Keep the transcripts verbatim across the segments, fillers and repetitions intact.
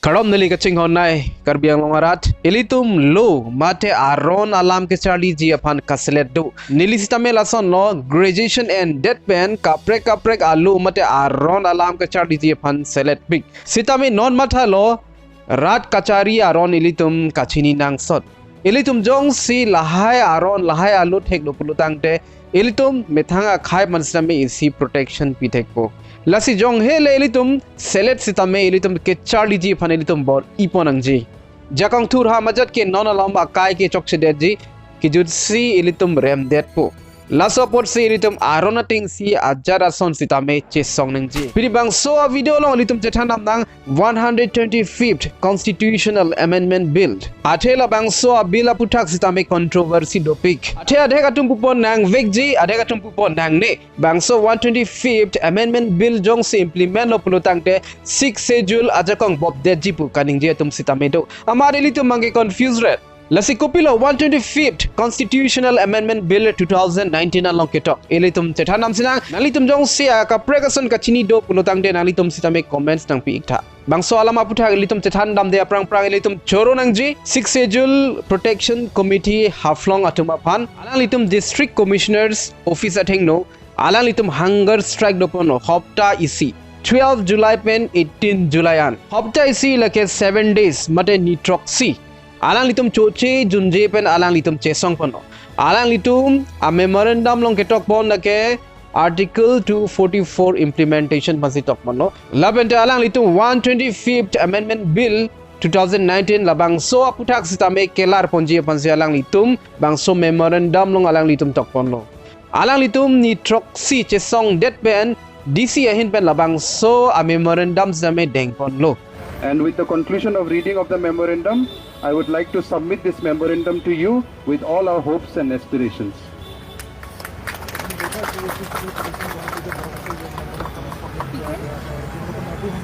Arom neli kachinghon nai Karbi Anglong arat, ilitum lo mate aron alam kecharliji aphan kaselet do. Neli sitame lasonlo, graduation ended pen kaprek kaprek alo mate aron alam kecharliji aphan selet pik. Sitame non mathalo, rat kachari aron ilitum kachini nangsot. Ilitum jongsi lahai aron lahai alo theklo pulo tangte, ilitum methang akhei aphan sitame isi protection pithekpo. Lasi jong hele ilitum selet sitame ilitum kecharliji aphan ilitum bor-ipon nangji. Jakong thur ha majat ke non alom akai ke chokchedetji, kejutsi ilitum remdetpo. Laso apotsi ilitum aron atengsi ajat ason sitame chesong nangji. Pini bangso a-video along ilitum chethan damnang one hundred twenty-fifth Constitutional Amendment Bill. Athe labangso a-bill aputhak sitame controversy dopik. Athe adhek atum pupon nangvekji, adhek atum pupon nangne. Bangso one twenty-fifth Amendment Bill jongsi implement lo pulo tangte Sixth Schedule ajakong bobdetji pu kaningje atum sitame do. Amat ilitum abangke confuse ret. Lasi kopilo one twenty-fifth Constitutional Amendment Bill two thousand nineteen along ketok? Ilitum chethan damsinang, nanglitum jongsi akaprek ason kachini do pulo tangte nanglitum sitame comments nangpi-iktha. Bangso alam aputhak ilitum chethan damde aphrang phrang ilitum choro nangji. Sixth Schedule Protection Committee Haflong atum aphan, alanglitum District Commissioner's Office athengno alanglitum hunger strike doponlo hopta isi, twelve July pen eighteen July an. Hopta isi lake seven days mate ni throksi. Alanglitum choche junje pen alanglitum chesongponlo. Alanglitum a-memorandum along ketokpon lake Article two forty-four implementation aphansi tokponlo. Lapente alanglitum one twenty-fifth Amendment Bill two thousand nineteen labangso aputhak sitame kelarponji aphansi alanglitum bangso memorandum along alanglitum tokponlo. Alanglitum ni throksi chesongdet pen D C ahin pen labangso a-memorandum sitame dengponlo. And with the conclusion of reading of the memorandum, I would like to submit this memorandum to you with all our hopes and aspirations.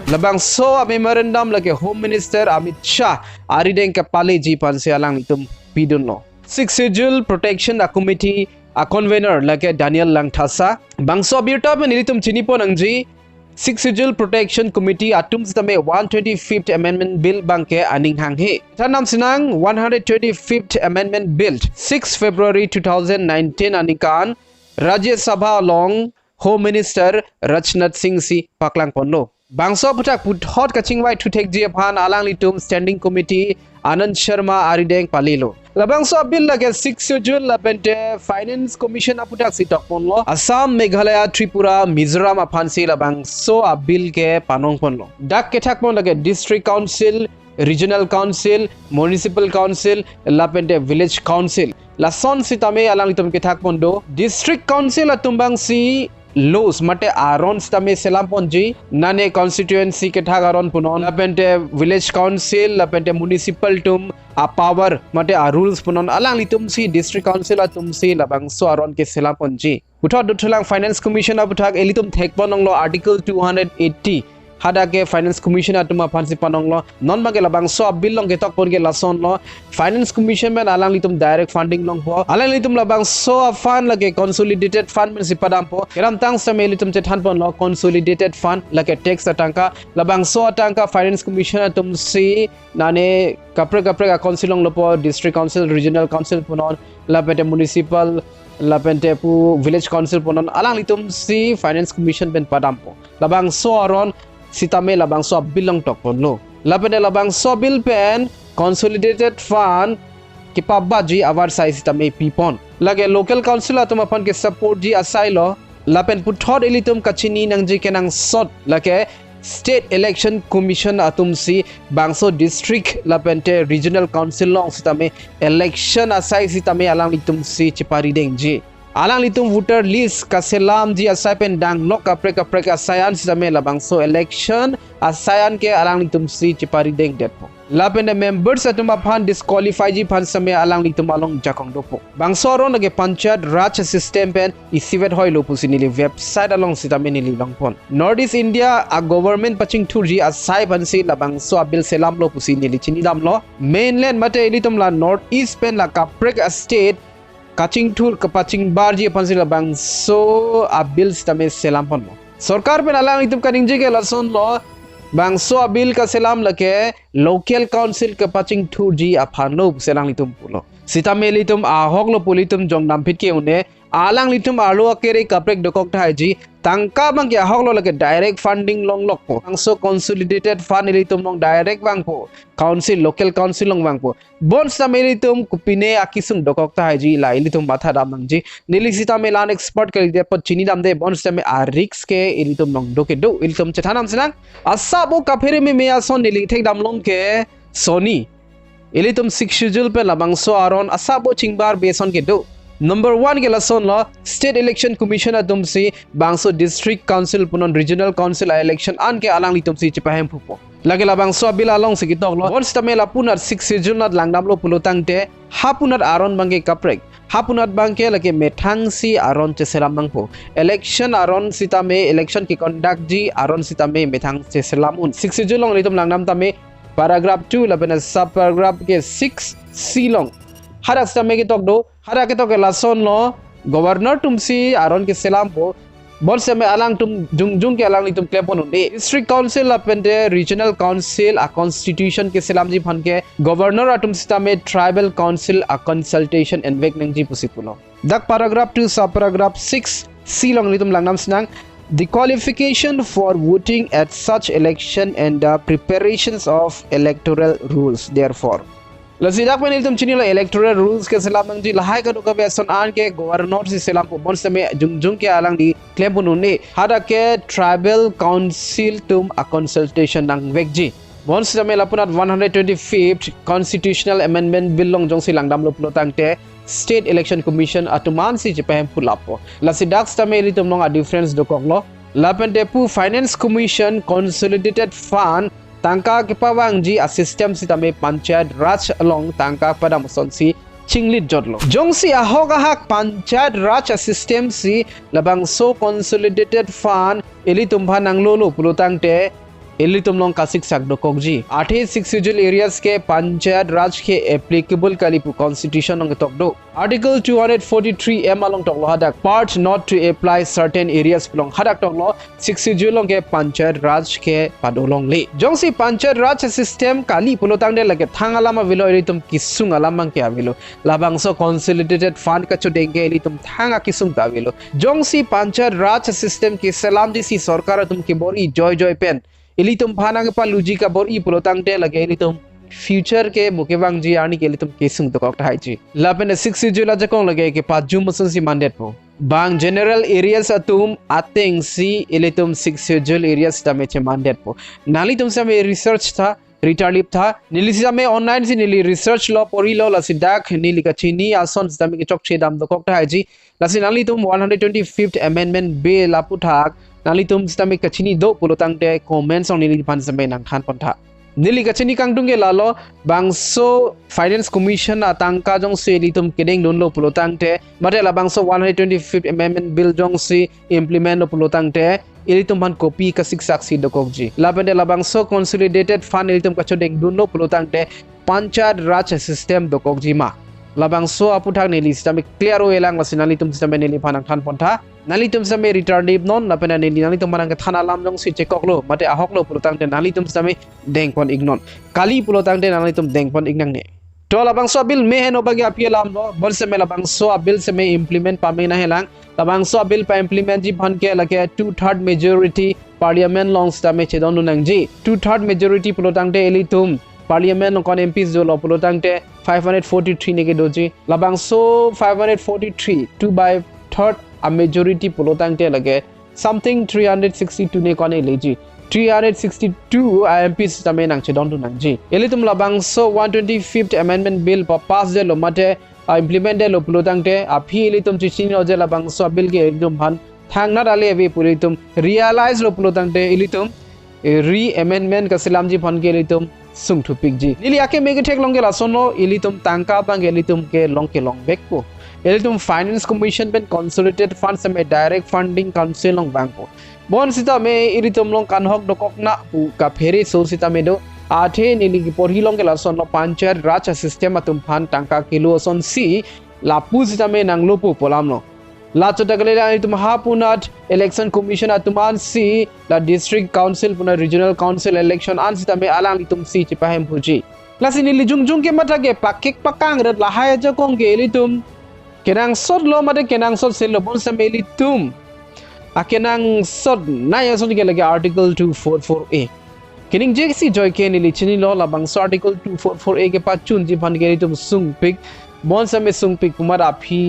Labangso a-memorandum lake Home Minister Amit Shah arideng kepaleji aphansi alanglitum pidunlo. Sixth Schedule Protection a-Committee a-convener lake Daniel Langthasa. Bangso abirta pen ilitum chinipon nangji, Sixth Schedule Protection Committee atum sitame one twenty-fifth Amendment Bill abangke aning hanghe. Than damsinang, one hundred twenty-fifth Amendment Bill six February two thousand nineteen aningkan Rajya Sabha along Home Minister Rajnath Singh si paklangponlo. Bangso aputhak puthot kachingvai thuthekji aphan alanglitum Standing Committee Anand Sharma arideng palelo. Labangso a-bill lake Sixth Schedule lapente Finance Commission aputhak si tokponlo. Assam, Meghalaya, Tripura, Mizoram aphansi labangso a-bill ke panongponlo. Dak kethakpon lake District Council, Regional Council, Municipal Council, lapente Village Council. Lason sitame alanglitum kethakpon do. District Council atum abangsi laws mate aron sitame selamponji, nane constituency kethak aron punon, lapente Village Council, lapente Municipal atum a-power mate a-rules punon, alanglitumsi District Council atumsi labangso aron ke selamponji. Puthot dothulang Finance Commission aputhak ilitum thekpon longlo Article two hundred eighty. Hadak ke Finance Commission atum aphansi panonglo. Non abangke labangso a-bill along ketokpon ke lasonlo. Finance Commission pen alanglitum direct funding longpo. Alanglitum labangso a-fund lake consolidated fund pensi padampo. Kedamtang sitame ilitum chethanponlo consolidated fund lake tax atangka. Labangso atangka Finance Commission atumsi nane kaprek kaprek a-council along lopo, District Council, Regional Council punon, lapente Municipal, lapente pu Village Council punon, alanglitumsi Finance Commission pen padampo. Labangso aron sitame labangso a-bill along tokponlo. Lapente labangso a-bill pen consolidated fund kepabatji avarsai sitame pipon. Lake local council atum aphan ke-supportji asailo. Lapen puthot ilitum kachini nangji kenangsot lake State Election Commission atumsi bangso district lapente regional council along sitame election asai sitame alanglitumsi cheparidengji. Alanglitum voter list kaselamji asai pen danglok kaprek kaprek asai an sitame labangso election asai an ke alanglitumsi cheparidengdetpo. Lapente members atum aphan disqualifyji aphan sitame alanglitum along jakong dopo. Bangso aron lake Panchayat Raj system pen isivet hoilo pusi neli website along sitame neli longpon. North East India a-government pachingthurji asai aphansi labangso a-bill selamlo pusi neli chinidamlo. Mainland mate ilitum la North East pen la kaprek a-state kachingthur kapachingbarji aphansi labangso a-bill sitame selamponlo. Sorkar pen alanglitum kaningje ke lasonlo, Bangso abill kaselam lake local council kepachingthurji aphanlo pusi alanglitum pulo. Sitame ilitum ahoklo pu ilitum jongdam phit ke-un-e, alanglitum arlo akere kaprek dokok tahai ji, tangka abangke ahoklo lake direct funding longlokpo. Bangso consolidated fund ilitum along direct vangpo. Council, local council along vangpo. Bonsitame ilitum kopine akesung dokok tahai ji, la ilitum matha dam nangji. Neli sitame la-an expert kali apot chini damde, bonsitame a-risk ke ilitum along do kedo, ilitum chethan dam sinang. Asap o kaphere meme ason neli thekdam long ke soni. Ilitum Sixth Schedule pen labangso aron asap o chingbarbe ason kedo. Number one ke lasonlo, State Election Commission atumsi bangso District Council punon Regional Council a-election anke alanglitumsi chepahemphupo. Lake labangso abill alongsi ketoklo. Bonsitame lapu-an Sixth Schedule nat langdamlo pulo tangte, hapu-an aron abangke kaprek. Hapu-an abangke lake methangsi aron cheselam nangpo. Election aron sitame, election ke-conduct ji aron sitame methang cheselam un. Sixth Schedule along ilitum langdam tame paragraph two lapen sub paragraph ke six C along. Hadak sitame ketok do, hadak ketok ke lasonlo, Governor atumsi aron keselampo. Bonsitame alangtum jongjong ke alanglitum klempon un-e. District Council lapente Regional Council a-constitution keselamji aphan ke Governor atum sitame Tribal Council a-consultation envek nangji pusi pulo. Dak paragraph two sub paragraph six C along ilitum langdam sinang. The qualification for voting at such election and the preparations of electoral rules, therefore. Lasi dak pen ilitum chinilo electoral rules keselam nangji, lahai kadokave ason anke Governor si selampo, bonsitame jongjong ke alangli klempon un-e. Hadak ke Tribal Council atum a-consultation nangvekji. Bonsitame lapu-an one hundred twenty-fifth Constitutional Amendment Bill along jongsi langdamlo pulo tangte, State Election Commission atum ansi chepahemphu lapo. Lasi dak sitame ilitum along a-difference dokoklo. Lapente pu Finance Commission consolidated fund tangka kepavangji a-system sitame Panchayat Raj along tangka padam asonsi chinglit jotlo. Jongsi ahok ahak Panchayat Raj a-system si labangso consolidated fund ilitum aphan nanglolo pulo tangte, ilitum along kasiksak dokokji. Athe Sixth Schedule areas ke Panchayat Raj ke applicable kali pu constitution along ketok do. Article two hundred forty-three M along toklo hadak, part not to apply certain areas pu along hadak toklo, Sixth Schedule along ke Panchayat Raj ke pado longle. Jongsi Panchayat Raj system kali pulo tangte lake thang alam avelo, ilitum kesung alam abangke avelo. Labangso consolidated fund kachodeng ke ilitum thang akesung ta avelo. Jongsi Panchayat Raj system keselamji si sorkar atum kebor-i joijoi pen ilitum aphan nangpaluji kabor-i pulo tangte lake ilitum future ke mo kevangji arni ke ilitum kesung dokok tahai ji. Lapen Sixth Schedule ajakong lake kepajum asonsi mandetpo. Bang general areas atum atengsi ilitum Sixth Schedule areas sitame chemandetpo. Nanglitum sitame research tha, retarlip tha. Neli sitame online si neli research lo, porilo, lasi dak neli kachini ason sitame kechokche dam dokok tahai ji. Lasi nanglitum one hundred twenty-fifth Amendment Bill aputhak nanglitum sitame kachini do pulo tangte comments along neliphan sitame nangthanpon tha. Neli kachini kangtung ke lalo, bangso Finance Commission atangka jongsi ilitum kedengdunlo pulo tangte, mate labangso one hundred twenty-fifth Amendment Bill jongsi implement lo pulo tangte, ilitum aphan kopi kasiksaksi dokokji. Lapente labangso consolidated fund ilitum kachodengdunlo pulo tangte, Panchayat Raj system dokokji ma. Labangso aputhak neli sitame clear o-elang, lasi nanglitum sitame neliphan nangthanpon tha. Nanglitum sitame retarlip non, lapen neli nanglitum aphan nangkethan alam jongsi chekoklo, mate ahoklo pulo tangte nanglitum sitame dengpon iknon. Kali pulo tangte nanglitum dengpon iknangne. To labangso abill me heno bagi aphi alam lo, bonsitame labangso abill sitame implement pame nanghelang. Labangso abill pa-implement ji aphan ke lake two third majority parliament along sitame chedondun nangji. Two third majority pulo tangte ilitum parliament along ko-an M Ps dolo pulo tangte five hundred forty-three neke doji. Labangso five hundred forty-three, two by third a-majority pulo tangte lake something three hundred sixty-two ne ko-an eleji. Three hundred sixty-two a-M P sitame nangchedondun nangji. Ilitum labangso one twenty-fifth Amendment Bill pa-pass detlo mate a-implement detlo pulo tangte, aphi ilitum chechini lo je labangso abill ke ilitum aphan thangnat ale ave pu ilitum realize lo pulo tangte, ilitum, eh, re-amendment kaselamji aphan ke ilitum sungthupikji. Neli akeme ketheklong ke lasonlo, ilitum tangka abang ke ilitum ke long kelongvekpo. Ilitum Finance Commission pen consolidated fund sitame direct funding council along vangpo. Bonsitame ilitum along kanhok dokok na pu kaphere aso sitame do. Athe neli keporhi long ke lasonlo, Panchayat Raj system atum aphan tangka kelo asonsi lapu sitame nanglopo pu alam lo. Laso ta kalile nanglitum ha punat Election Commission atum ansi la District Council punat Regional Council election ansitame alanglitum si chipahemphuji. Lasi neli jongjong ke matha ke pakek pakangret lahai ajakong ke ilitum kenangsot lo mate kenangsot selo bonsitame ilitum akenangsot nai ason ke lake Article two four four A. Keningje si joike neli chinilo labangso Article two four four A kepachunji aphan ke ilitum sungpik, bonsitame sungpik pu amat aphi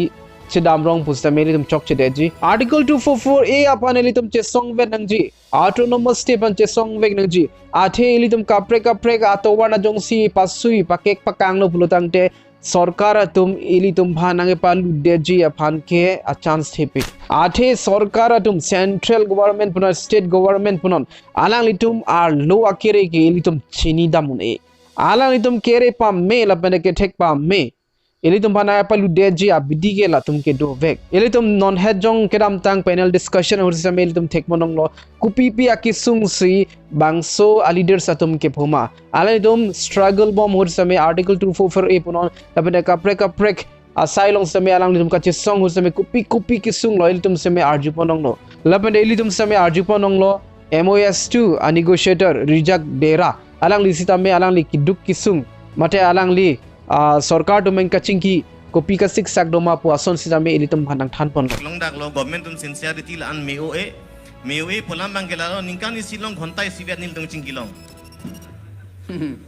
chedamrong pusitame ilitum chokchedetji. Article two four four A aphan ilitum chesongvet nangji. Autonomous State aphan chesongvek nangji. Athe ilitum kaprek kaprek atovar na jongsi pasui pakek pakanglo pulotangte sorkar atum ilitum aphan nangkepalutdetji aphan ke a chance thepik. Athe sorkar atum, central government punon, state government punon, alanglitum arlo akere ke ilitum chinidam un-e. Alanglitum kere pame lapen kethek pame ilitum aphan nangpalutdetji abidi ke latum kedovek. Ilitum non het jong kedamtang panel discussion ahut sitame ilitum thekponlonglo. Kopipi akesung si bangso a leaders atum kepho ma. Alanglitum struggle bom ahut sitame Article two four four A punon lapen kaprek kaprek asai along sitame alanglitum kachesong ahut sitame kopi kopi kesung lo ilitum sitame arjuponlonglo. Lapen ilitum sitame arjuponlonglo M O S two a negotiator Rijak Dera. Alangli sitame alangli keduk kesung mate alangli ah, sorkar atum nangkachingki kopi kasiksak doma pu ason sitame ilitum aphan nangthanponlo. Long dak lo government atum sincerity la-an me-o-e, me-o-e pu alam abang ke lalo ningkan isi along ghonta isivet nelitum chingkilong.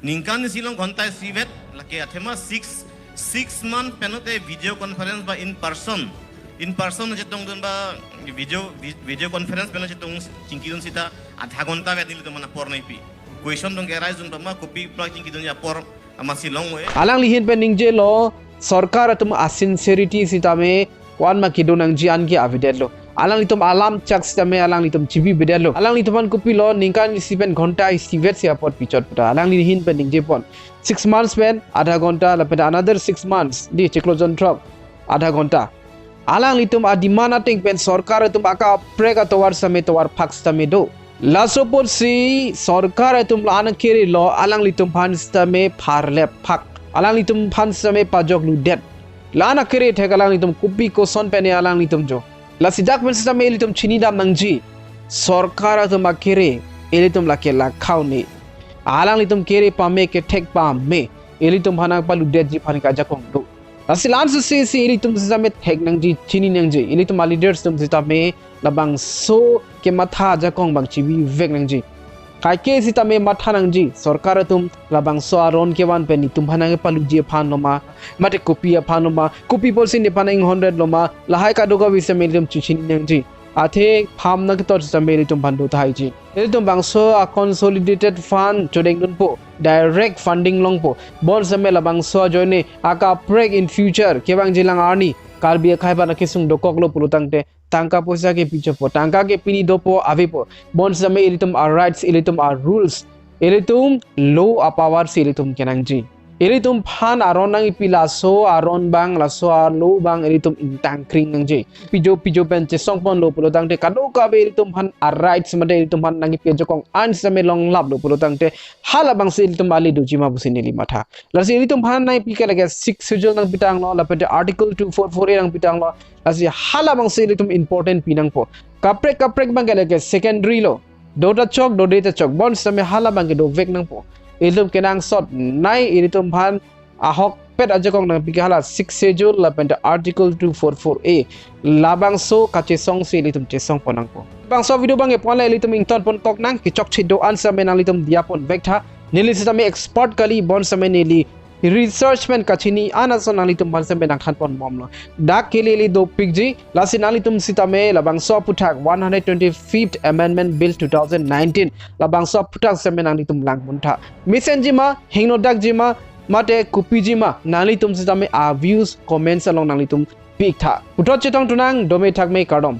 Ningkan isi along ghonta isivet lake athema six, six month pen lote video conference ba in person. In person chetongdun ba video, vi-, video conference pen chetong chingkidun sita adha ghonta vet nelitum aphan apor nangpi. Question atum ke arise dun ba ma kopi pra chingkidun apor amatsi long-e. Alangli ahin pen ningjelo, sorkar atum a sincerity sitame ko-an ma kedo nangji anke avedetlo. Alanglitum alam chak sitame alanglitum chibivedetlo. Alanglitum aphan kopilo ningkan isi pen ghonta isivet si apot pichot puta. Alangli ahin pen ningjepon. Six months pen adha ghonta lapen another six months di chiklo jonthrok adha ghonta. Alanglitum a demand ateng pen sorkar atum akaprek atovar sitame tovar phak sitame do. Laso apotsi sorkar atum la-an akerelo alanglitum aphan sitame pharlep phak. Alanglitum aphan sitame pajokludet. La-an akere thek alanglitum kopi koson pen alanglitum jo. Lasi dak pen sitame ilitum chinidam nangji. Sorkar atum akere ilitum lake lakhauni. Alanglitum kere pame kethek pame ilitum aphan nangpalutdetji aphan ke ajakong do. Lasi la-an susi si ilitum sitame thek nangji, chini nangji, ilitum a leaders atum sitame labangso kematha ajakong abang chibivek nangji. Kaike sitame matha nangji, sorkar atum labangso aron kevan pen netum aphan nangpalutji aphan loma, mate kopi aphan loma, kopi apotsi nephan inghonret loma, lahai kadokave sitame ilitum chichini nangji. Athe pham nangketot sitame ilitum aphan do tahai ji. Ilitum bangso a consolidated fund chodengdunpo, direct funding longpo. Bonsitame labangso ajoine akaprek in future kevangjilang arni Karbi akhei aphan akesung dokoklo pulotangte tangka poisa ke pichopo, tangka ke pini dopo avepo. Bonsitame ilitum a rights, ilitum a rules, ilitum law a power si ilitum kenangji. Ilitum aphan aron nangpi laso aron abang, laso a law abang ilitum ingtangkring nangji. Pijo pijo pen chesongponlo pulotangte kadokave ilitum aphan a rights mate ilitum aphan nangpi ajakong an sitame longlaplo pulotangte halabangsi ilitum ale doji ma pusi neli matha. Lasi ilitum aphan nangpi ke lake Sixth Schedule nangpitanglo, lapen Article two four four A nangpitanglo. Lasi halabangsi ilitum important pinangpo. Kaprek kaprek abang ke lake secondary lo. Do ta chok, dode ta chok. Bonsitame hala abang ke dovek nangpo. Ilitum kenangsot nai ilitum aphan ahokpet ajakong nangpi ke hala Sixth Schedule lapen Article two four four A. Labangso kachesong si ilitum chesongpon nangpo. Bangso video abang ke pon la ilitum ingtonponkok nang, kechokche do-an sitame nanglitum diyaponvek tha. Neli sitame expert kali, bonsitame neli research pen kachini an ason nanglitum aphan sitame nangthanponbomlo. Dak ke neli dopikji, lasi nanglitum sitame labangso aphuthak one hundred twenty-fifth Amendment Bill two thousand nineteen, labangso aphuthak sitame nanglitum langmuntha. Mesenji ma, hingnodakji ma, mate kopiji ma, nanglitum sitame a views, comments along nanglitum piktha. Puthot chetong tunang, dome thakme kardom.